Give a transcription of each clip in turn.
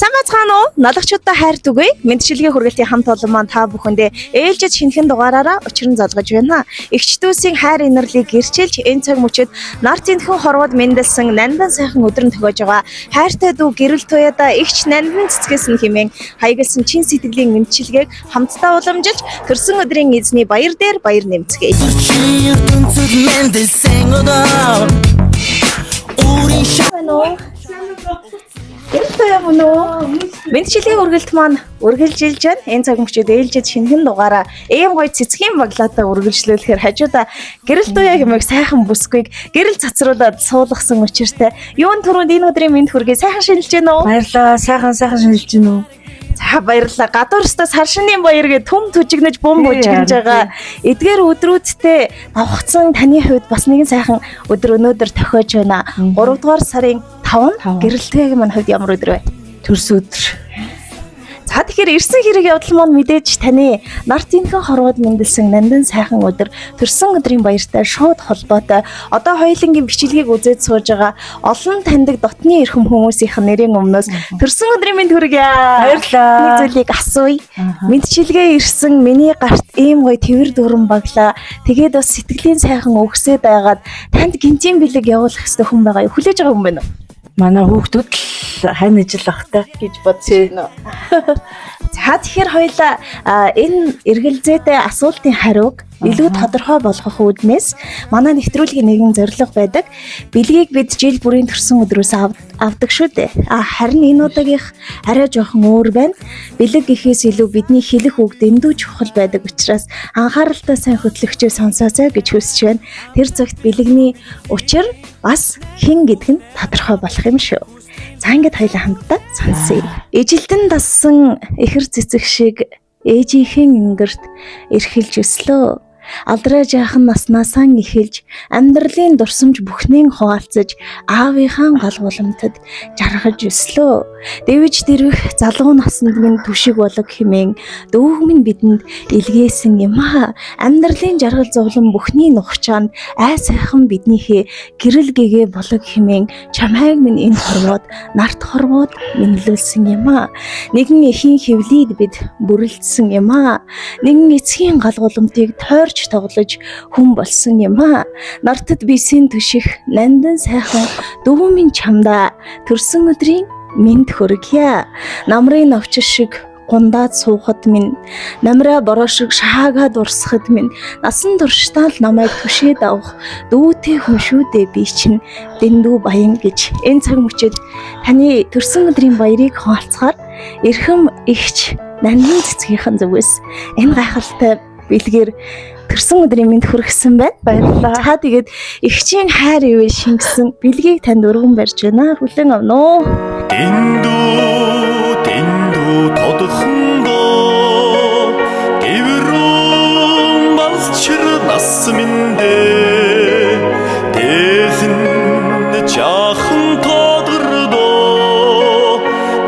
Сайн байцгаана уу? Налагчудаа хайр түгэе. Мэндчилгээ хүргэлтийн хамт олон маань та бүхэндээ ээлжид шинэхэн дугаараараа учран залгаж байна. Эгч дүүсийн хайр инэрлийг гэрчилж энэ цаг мөчид нар тэнхэн хорвоод мэндэлсэн нандан сайхан өдөр нь төгөөж байгаа. Хайртай дүү гэрэл туяада эгч нандан цэцгээс нь хэмээн хаягласан чин сэтгэлийн мэндчилгээг хамтдаа уламжилж төрсөн өдрийн эзний баяр дээр баяр нэмцгээе. Чи ертөнцид мэндэлсэн өдөр Өөрийн Байна уу? Гэрэл туяа мөн үү? Мэндчилгээний үргэлт маань үргэлжилж байна. Энэ цаг мөчид ээлжид шинэхэн дугаараа ийм гоё цэцгийн баглаатай үргэлжлүүлэхээр хажуудаа гэрэл туяа хэмээх сайхан бүсгүйг гэрэл цацруулаад суулгасан учиртай. Юун түрүүнд энэ өдрийн мэнд хүргэе. Сайхан шинэлж байна уу? Баярлалаа. Сайхан сайхан шинэлж гин үү? За баярлалаа. Гадуур өстө сар шинийн баяр гэ түм түжигнэж бум бужигнж байгаа. Эдгээр өдрүүдтэй давхцсан таны хувьд бас нэгэн сайхан өдөр өнөөдөр тохиож байна. 3 дугаар сарын 5 5. Гэрэлтгээгийн маань хувьд ямар өдөр вэ? Төрс өдөр. За тэгэхээр ирсэн хэрэг явдал маань мэдээж таны нар тэнхэн хорвоод мэндэлсэн нандин сайхан өдөр төрсөн өдрийн баяртай шууд холбоотой. Одоо хоёулангийн бичлэгийг үзээд сууж байгаа олон таньдаг дотны эрхэм хүмүүсийнх нь нэрийн өмнөөс төрсөн өдрийн мэнд хүргье. Нэг Баярлалаа. зүйлийг асууя. Мэндчилгээ ирсэн миний гарт ийм гоё тэвэр дүүрэн баглаа. Тэгээд бас сэтгэлийн сайхан өгсөө байгаад танд гинтийн бэлэг явуулах хэрэгтэй хүн байгаа юу? Хүлээж байгаа хүн байна уу? Манай хүүхдүүд л хань ижил ах та. Гэж бодсон юм. За тэгэхээр хоёлаа энэ эргэлзээтэй асуултын хариуг илүү тодорхой болгох үүднээс манай нэвтрүүлгийн нэгэн зорилго байдаг. Бэлгийг бид жил бүрийн төрсөн өдрөөс авдаг шүү дээ. А харин энэ удаагийнх арай жоохон өөр байна. Бэлэг гэхээс илүү бидний хэлэх үг дэндүү чухал байдаг учраас анхааралтай сайн хөтлөгчөө сонсоосой гэж хүсэж байна. Тэр цагт бэлэгний учир бас хэн гэдэг нь тодорхой болох юм шүү. За ингээд хоёлаа хамтдаа сонсъё. Ижилдэн дассан ихэр цэцэг шиг ээжийнхэн ингэрт эрхэлж өслөө. Алдраа жаахан наснаасаа эхэлж амьдралын дурсамж бүхнээ хуваалцаж аавынхаа гал гуламтад жаргаж өслөө. Дэвж дэрвэх залуу насанд минь түшиг болог хэмээн дүүг минь бидэнд илгээсэн юм аа. Амьдралын жаргал зовлон бүхний нухчаанд ай сайхан биднийхээ гэрэл гэгээ болог хэмээн чамайг минь энэ хорвоод нарт хорвоод мэдлүүлсэн юм аа. Нэгэн эхийн хөвлөд бид бүрэлдсэн юм аа. Нэгэн эцгийн гал гулмтыг тойрч тоглож хүн болсон юм аа. Нартад биесийн төших нандан сайхан дүү минь чамдаа төрсөн өдрийн мэнд хүргье. Намрын новч шиг гундаад суухад минь намраа бороо шиг шаагаад урсахад минь насан туршдаа л намайг түшээд авах дүүтэй хүн шүү дээ би чинь дэндүү баян гэж энэ цаг мөчид таны төрсөн өдрийн баярыг хуваалцахаар эрхэм эгч нандин цэцгийнхэн зүгээс энэ гайхалтай бэлгээр төрсөн өдрийн мэнд хүргэсэн байна. Баярлалаа. За тэгээд эгчийн хайр ивэл шингэсэн бэлгийг танд өргөн барьж байна. Хүлээн авна уу? Дэндүү дэндүү тодхондоо Гэврүүн балчир нас минь дээ Дээлэн жаахан тодордоо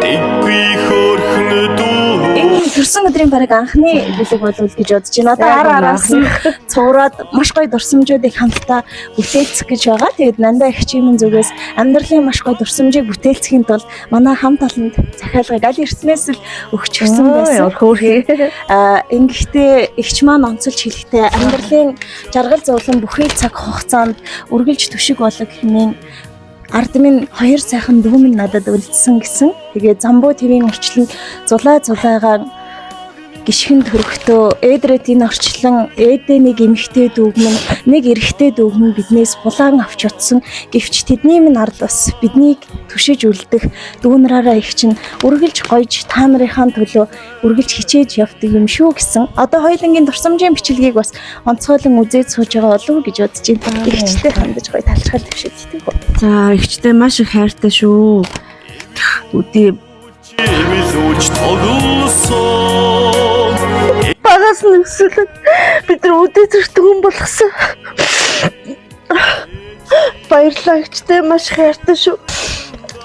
Тэггүй хөөрхөн дүү Энэ төрсөн өдрийн бараг анхны бэлэг болов гэж бодож байна. Одоо ар араас нь цуураад маш гоё дурсамжуудыг хамтдаа бүтээлцэх гэж байгаа. Тэгээд Нандаа их чимэн зүгээс амьдралын маш гоё дурсамжийг бүтээлцэхийн тулд манай хамт олонд захиалгыг аль эртнээс л өгчихсөн байсан. Хөөрхий. А ингэхдээ эгч маань онцолж хэлэхдээ амьдралын жаргал зовлон бүхий л цаг хугацаанд үргэлж түшиг болог хэмээн ард минь хоёр сайхан дүү минь надад үлдсэн гэсэн. Тэгээ замбуу твийн орчлон зулаа зулаагаа гიშгэн төрөختөө ээдрээд энэ орчлон ээдээ нэг эмэгтэй дүүгмэн нэг эрэгтэй дүүгмэн биднээс булаан авч утсан гэвч тэдний минь ард бас биднийг түшиж үлдэх дүүнраараа их чинь үргэлж гойж та нарынхаа төлөө үргэлж хичээж явдаг юм шүү гэсэн. Одоо хоёулангийн дурсамжийн бичлэгийг бас онцгойлон үзээд сууж байгаа болов уу гэж бодож байна. Игчтэй хандаж гоё талархал төвшөлттэй. За, эгчтэй маш их хайртай шүү. Үдээ Чимэлүүлж тоглосон багаас нь өсвөлэн бид нар үдээ зэрэг хүн болгосон. Баярлалаа эгчтэй маш их хайртай шүү.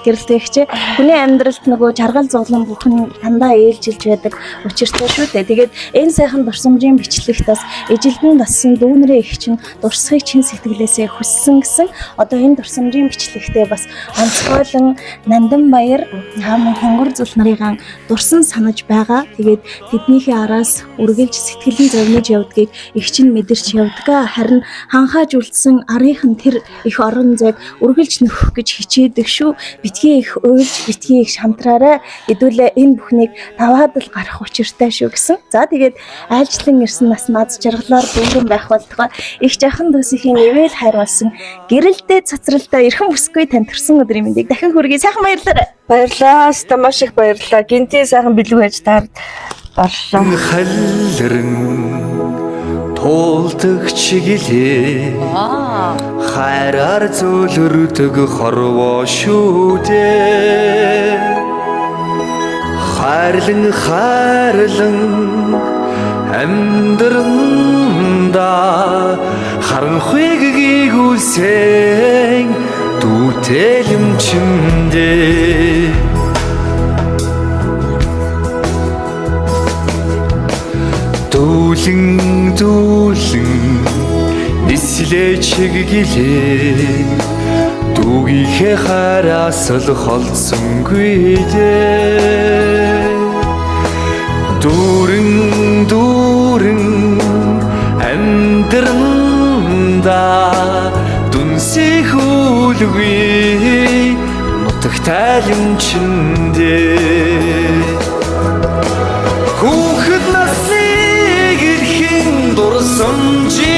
Гэрэлтгэгч хүний амьдралд нөгөө жаргал зовлон бүхэн дандаа ээлжилж байдаг учиртай шүү дээ. Тэгээд энэ сайхан дурсамжийн бичлэгт бас ижилдэн дассан дүүнрээ их чинь дурсахыг чин сэтгэлээсээ хүссэн гэсэн одоо энэ дурсамжийн бичлэгтээ бас онцгойлон Нандин баяр хаан хонгор зүл нарыгаан дурсан санаж байгаа. Тэгээд тэднийхээ араас үргэлж сэтгэлийн зовниж явдгийг их чинь мэдэрч явдаг. Харин ханхааж үлдсэн арынхан тэр их орон зайг үргэлж нөхөх гэж хичээдэг шүү. Битгий их уйлж, битгий их шантраарай. Хэдүүлээ энэ бүхнийг даваад л гарах учиртай шүү гэсэн. За тэгээд айлчлан ирсэн нас наз жаргалаар дүүрэн байх болтугай. Их жахан дүүсийн ивэл хайр болсон гэрэлдээ цацралтай эрхэм бүсгүй тань төрсөн өдрийн мэндийг дахин хүргэе. Сайхан баярлалаа. Баярлалаа. Ста маш их баярлалаа. Гинтийн сайхан бэлэг байж таард баярлалаа. Халирэн туулдаг чиглээ хайраар зөөлрдөг хорвоо шүү дээ. Хайрлан хайрлан амьдранда харанхуйг гүйсэн дүүтэлэмчэндээ. Дүүлэн дүүлэн нислээ чиглэлээ дүүгийнхээ хараас л холдсонгүй дээ. Дүүрэн дүүрэн амьдранда дүнсэх үлгүй нутагтай юмчэндээ. Хүүхэд насны гэрхэн дурсамжийн